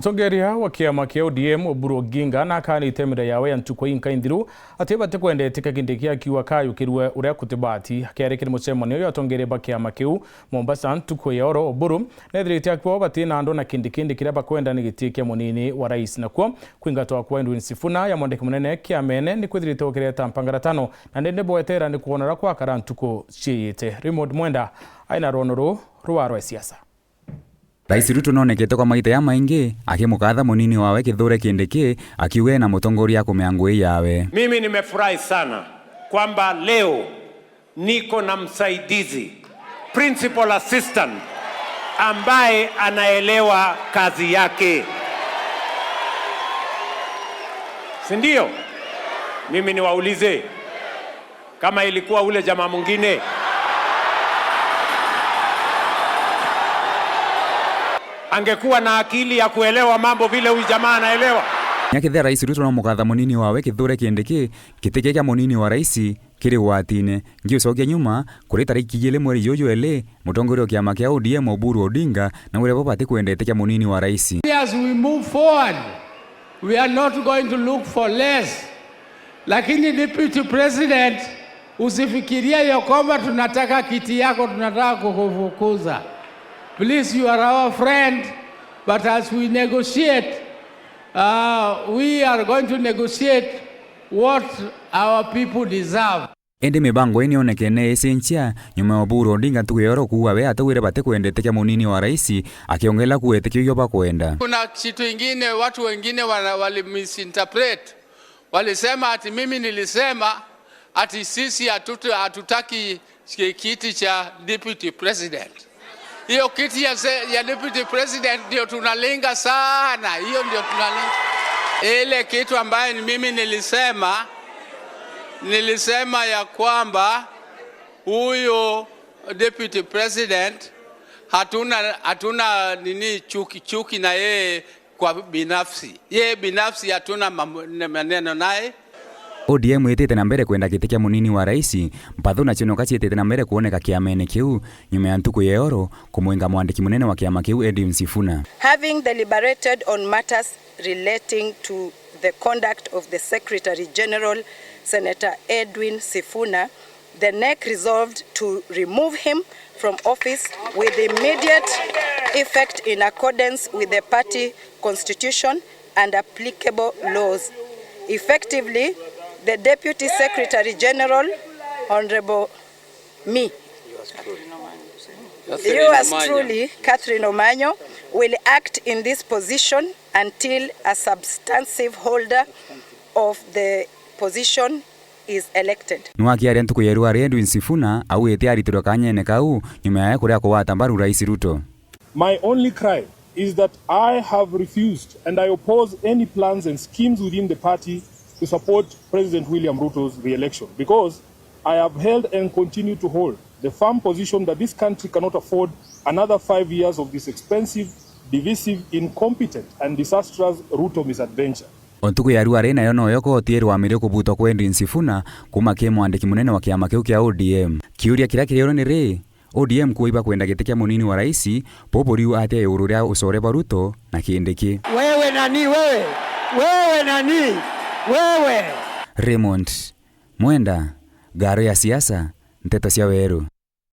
Mtongeria wa kiama kia ODM Oburu Oginga na akanite mira yawe ya ntuko inka inthiru ati bate kwendetika kindi kia kiwa kayukirwe uria kutibati akiarikire mucemanio ya atongeria ba kiama kiu Mombasa ntuko ya oro. Oburu nethirite akiwa bati na andu na kindi kindi kiria bakwenda ni giti kia munini wa rais, nakuo kwingatwa kwa Edwin Sifuna ya mwandiki munene kiamene ni kwithirite gukireta mpangaratano na nindi boetera ni kuonora kwa kara ntuko ciiyite. Raymond Mwenda aina rono ru rwa rwa siasa. Rais Ruto nonekete kwa maita ya maingi akimukatha munini wawe Kithure Kindiki akiuga na mutongoria kumea ngui yawe. Mimi nimefurahi sana kwamba leo niko na msaidizi principal assistant ambaye anaelewa kazi yake, si ndio? Mimi niwaulize, kama ilikuwa ule jamaa mwingine angekuwa na akili ya kuelewa mambo vile huyu jamaa anaelewa? Nyakithia Rais Ruto no mukatha munini wawe Kithure Kindiki giti kia munini wa rais kiri gwatine ngiucokia nyuma kuri tariki 2 mweri juju eli mutongoria wa kiama kia ODM Oburu Odinga na uria bobati kwendete kia munini wa rais. As we move forward, we are not going to look for less. Lakini Deputy President, usifikirie ya kwamba tunataka kiti yako, tunataka kukufukuza. Please, you are our friend, but as we negotiate, we are going to negotiate what our people deserve. Indi mibango ini yonekene icinchia nyuma ya Oburu Odinga ntuku kuwa we atawire bate kwendete kia munini wa rais akiongela kuetikio iyo bakwenda. Kuna kitu ingine watu wengine wali misinterpret, walisema ati mimi nilisema ati sisi hatutaki kiti cha deputy president. Hiyo kiti ya deputy president ndio tunalenga sana, hiyo ndio tunalenga. Ile kitu ambayo mimi nilisema ya kwamba huyo deputy president hatuna nini chuki na yeye kwa binafsi. Yeye binafsi hatuna maneno naye. ODM itite na mbere kwenda giti kia munini wa rais mpathu nacio noka ciitite na mbere kuoneka kiamene kiu nyuma ya ntuku ya oro kumwinga mwandiki munene wa kiama kiu Edwin Sifuna. Having deliberated on matters relating to the conduct of the Secretary General Senator Edwin Sifuna, the NEC resolved to remove him from office with immediate effect in accordance with the party constitution and applicable laws. Effectively, the Deputy Secretary General, Honorable me, yours truly, Catherine Omanyo, will act in this position until a substantive holder of the position is elected. Nwakiaria ntuku yeru ari Edwin Sifuna augite aritirwe kanyene kau nyuma ya kuria kuwata mbaru Rais Ruto. My only cry is that I have refused and I oppose any plans and schemes within the party to support President William Ruto's re-election, because I have held and continue to hold the firm position that this country cannot afford another 5 years of this expensive, divisive, incompetent and disastrous Ruto misadventure. Ontuku ya ruare nayo noyo koti irwamire kubutwa kwa Edwin Sifuna kuma ki mwandiki munene wa kiama kiu kia ODM. Kiuria kiria kirioro ni ri ODM kuiba kwenda giti kia munini wa rais poporiu atia iguru ria ucore bwa Ruto na Kindiki. Wewe nani wewe? Wewe nani? Wewe. Raymond Mwenda, ngaro ya siasa, nteto cia weru.